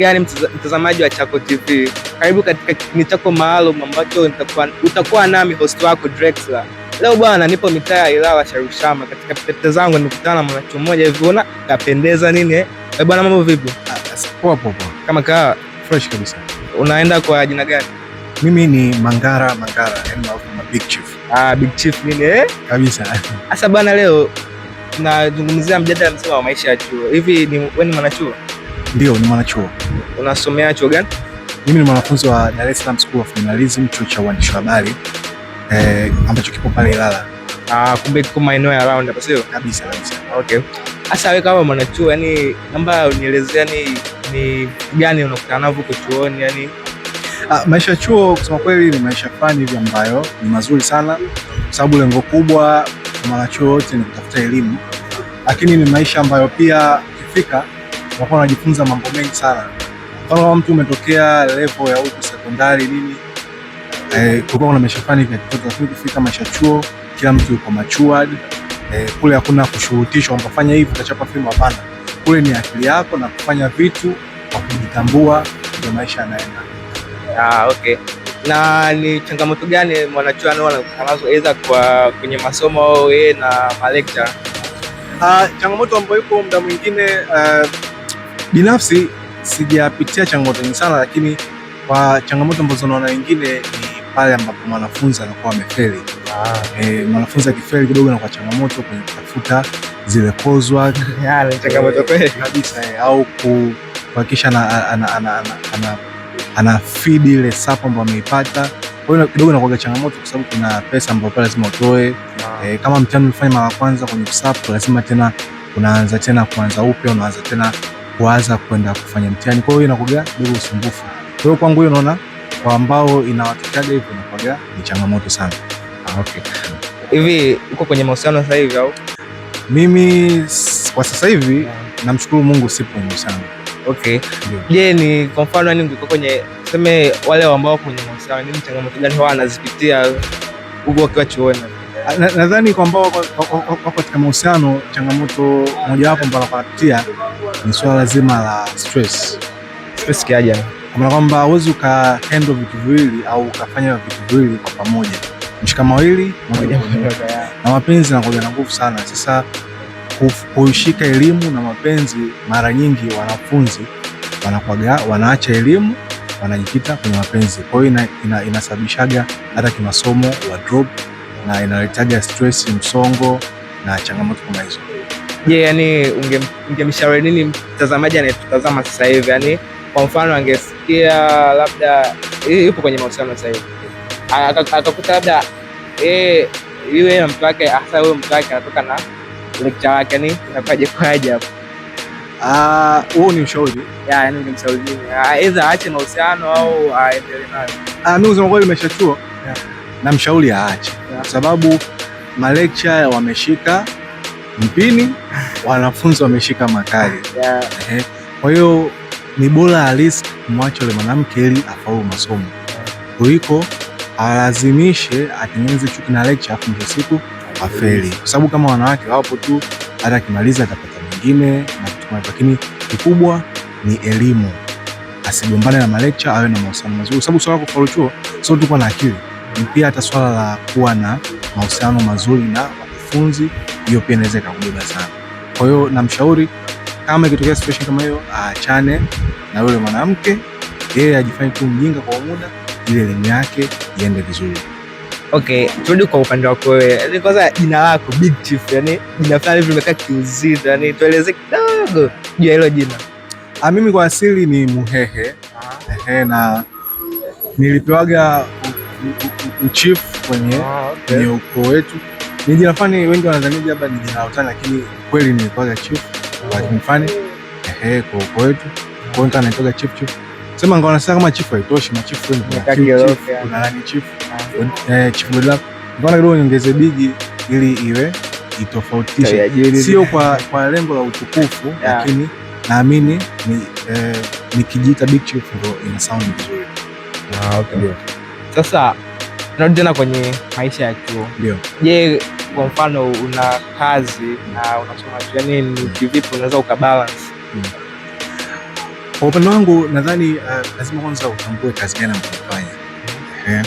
Gani mtazamaji wa Chako TV, karibu katika kipindi chako maalum ambacho utakuwa nami host wako Drexler. Leo bwana, nipo mitaa ya Ilala Sharushama. Katika pete zangu nimekutana na mwanachuo mmoja hivi, ona kapendeza nini eh? Eh bwana, mambo vipi? Poa poa poa. Kama kawa fresh kabisa. Unaenda kwa jina gani? Mimi ni Mangara Mangara, yani maarufu kama Big Chief. Ah, Big Chief nini eh? Kabisa. Sasa bwana, leo tunazungumzia mjadala mzima wa maisha ya chuo. Hivi ni wewe ni mwanachuo? Ndio, ni mwanachuo. Unasomea chuo gani? Mimi ni mwanafunzi wa Dar es Salaam School of Journalism, chuo cha uandishi wa habari ambacho kipo pale Ilala. Ah, kumbe kiko maeneo ya round hapa sio? Kabisa kabisa. Okay. Sasa wewe kama mwanachuo, yani namba unielezea yani ni gani unakutana navyo huko chuoni yani? Ah, maisha ya chuo kusema kweli ni maisha fulani hivi ambayo ni mazuri sana kwa sababu lengo kubwa kwa mwanachuo wote ni kutafuta elimu, lakini ni maisha ambayo pia ukifika unakuwa unajifunza mambo mengi sana. Mfano kama mtu umetokea level ya huko sekondari nini, kulikuwa kuna maisha fulani hivi ya kitoto, lakini ukifika maisha chuo kila mtu yuko matured. Kule hakuna kushurutishwa kwamba fanya hivi utachapa fimbo, hapana. Kule ni akili yako na kufanya vitu kwa kujitambua, ndio maisha yanaenda. Ah, okay. Na ni changamoto gani mwanachuo anakutana nazo aidha kwa kwenye masomo au yeye na malecture? Changamoto ambayo ipo muda mwingine, binafsi sijapitia changamoto nyingi sana, lakini kwa changamoto ambazo naona wengine ni pale ambapo mwanafunzi anakuwa amefeli. Mwanafunzi akifeli kidogo anakuwa changamoto kwenye kutafuta zile coursework. Ni changamoto kweli. Kabisa, au kuhakikisha ana feed ile supp ambayo ameipata. Kwa hiyo kidogo inakuwa changamoto kwa sababu kuna pesa ambayo pale lazima utoe. Kama mtihani ulifanya mara kwanza kwenye supp, lazima tena unaanza tena kuanza upya, unaanza tena kuanza kwenda kufanya mtihani. Kwa hiyo inakuwa kidogo usumbufu. Kwa hiyo kwangu hiyo naona kwa ambao inawatokeaga hivyo inakuwa ni changamoto sana. Ah, okay. Hivi uko kwenye mahusiano sasa hivi au? Mimi kwa sasa hivi namshukuru Mungu sipo kwenye mahusiano. Okay. Je, ni kwa mfano yani ungekuwa kwenye tuseme wale ambao wako kwenye mahusiano, nini changamoto gani huwa wanazipitia huko wakiwa chuoni? Nadhani kwa ambao wako katika mahusiano, changamoto mojawapo ambayo wanapitia ni swala zima la stress. Stress kiaje? Kwa maana kwamba huwezi ukahandle vitu viwili au ukafanya vitu viwili kwa pamoja, mshika mawili moja moja, na mapenzi yanakuwa na nguvu sana. Sasa kushika elimu na mapenzi, mara nyingi wanafunzi wanakuwa wanaacha elimu wanajikita kwenye mapenzi. Kwa hiyo inasababishaga hata kimasomo wa drop na inaletaga stress, msongo na changamoto kama hizo. Je, yani ungemshauri nini mtazamaji anayetutazama sasa hivi? Yani kwa mfano angesikia labda yupo kwenye mahusiano sasa hivi akakuta labda yule na mtu wake, hasa huyo mtu wake anatoka na lecture wake, yani inakuwaje kwaje hapo? Huo ni ushauri. Ya, yani ungemshauri nini? Aidha aache mahusiano au aendelee nayo? Mimi kusema kweli maisha chuo namshauri aache, kwa sababu malecture wameshika mpini, wanafunzi wameshika makali. Kwa hiyo ni bora arisk kumwacha yule mwanamke ili afaulu masomo kuliko alazimishe atengeneze chuki na lecture afu mwisho siku afeli, kwa sababu kama wanawake wapo tu, hata akimaliza atapata mwingine na kitu kama hivyo. Lakini kikubwa ni elimu, asigombane na malecture, awe na mahusiano mazuri, kwa sababu swala la kufaulu chuo sio tu kuwa na akili, ni pia hata swala la kuwa na mahusiano mazuri na wakufunzi, hiyo pia inaweza ikakubeba sana. Kwa hiyo namshauri kama ikitokea situation kama hiyo, aachane na yule mwanamke, yeye ajifanye tu mjinga kwa muda ili elimu yake iende vizuri. Okay, turudi kwa upande wako wewe. Yaani kwanza jina lako Big Chief, yani jina fulani hivi limekaa kiuzito, yani tueleze kidogo juu ya hilo jina. Mimi kwa asili ni Muhehe. Ehe, na nilipewaga uchief kwenye ukoo wetu. Ni jina fulani wengi wanadhani labda ni jina la utani, lakini kweli nilipewaga chief kwa kimfani, ehe, kwa ukoo wetu. Kwa hiyo nikawa naitwaga chief chief. Sema ngaona sasa kama chief haitoshi, machifu wengi, kuna chief, kuna nani chief, chief Godlove. Nikaona kidogo niongeze bigi ili iwe itofautishe, sio kwa lengo la utukufu, lakini naamini nikijiita Big Chief ndo ina sound vizuri. Ah, okay. Ndio. Sasa tunarudi tena kwenye maisha ya chuo. Ndio. Je, kwa mfano una kazi na unasoma chuo, yani ni kivipi unaweza ukabalance? Kwa upande wangu nadhani lazima kwanza utambue kazi gani ambayo unafanya.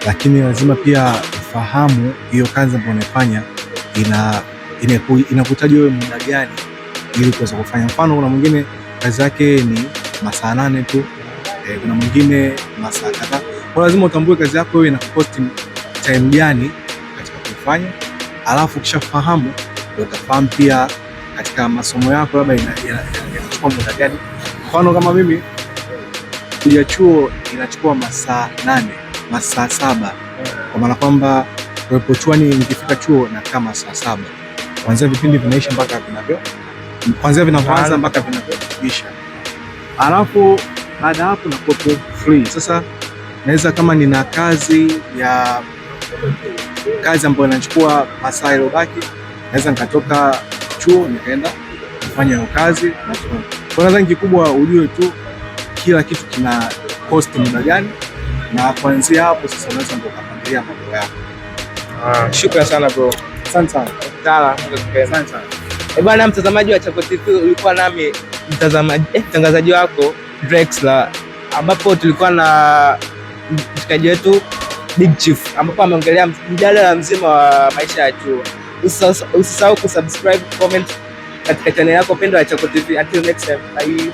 Lakini lazima pia ufahamu hiyo kazi ambayo unaifanya inakuhitaji wewe muda gani ili kuweza kufanya. Mfano, kuna mwingine kazi yake ni masaa 8 tu, kuna mwingine masaa kadhaa. Kwa lazima utambue kazi yako wewe inakucost time gani katika kuifanya, alafu ukishafahamu ndio utafahamu pia katika masomo yako labda inachukua muda gani. Mfano kama mimi kuja chuo inachukua masaa 8, masaa 7, kwa maana kwamba kuwepo chuoni nikifika chuo na kama saa 7 kuanzia vipindi vinaisha mpaka vinavyo, kuanzia vinavyoanza mpaka vinavyoisha, alafu baada hapo nakuwepo free. Sasa naweza kama nina kazi ya kazi ambayo inachukua masaa iliyobaki, naweza nikatoka chuo nikaenda kufanya hiyo kazi. Kwa nadhani kikubwa ujue tu kila kitu kina cost muda gani, na kuanzia hapo sasa unaweza ndio ukapangilia mambo yako. Shukrani sana bro. Asante sana. Asante sana. Eh, bwana mtazamaji wa Chako TV, ulikuwa nami mtazamaji mtangazaji wako Drexler, ambapo tulikuwa na mshikaji wetu Big Chief ambapo ameongelea mjadala mzima wa maisha ya chuo. Usisahau kusubscribe, comment katika channel yako pendwa ya Chako TV. Until next time. Bye.